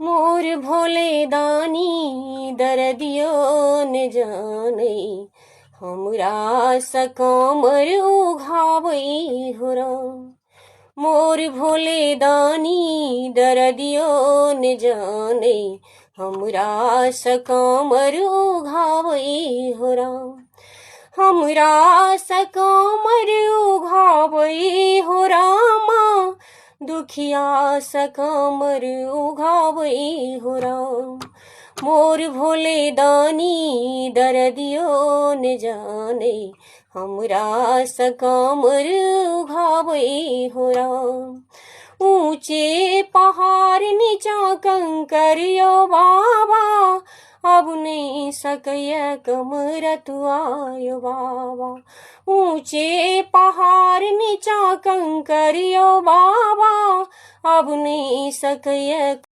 मोर भोले दानी दरदियो ने जानै, हमरा सँ कमर उघाबै हो राम। मोर भोले दानी दरदियो ने जानै, हमरा सँ कमर उघाबै हो राम। हमरा सँ कमर उघाबै हो रामा, दुखिया सँ कमर उघाबै हो राम। मोर भोले दानी दरदियो ने जानै, हमरा सँ कमर उघाबै हो राम। ऊँचे पहाड़ नीचा कंकर यो बाबा, अब नहीं सकैया कमर तुआयो बाबा। ऊँचे पहाड़ नीचा कंकर यो बाबा, अब नहीं सकैया।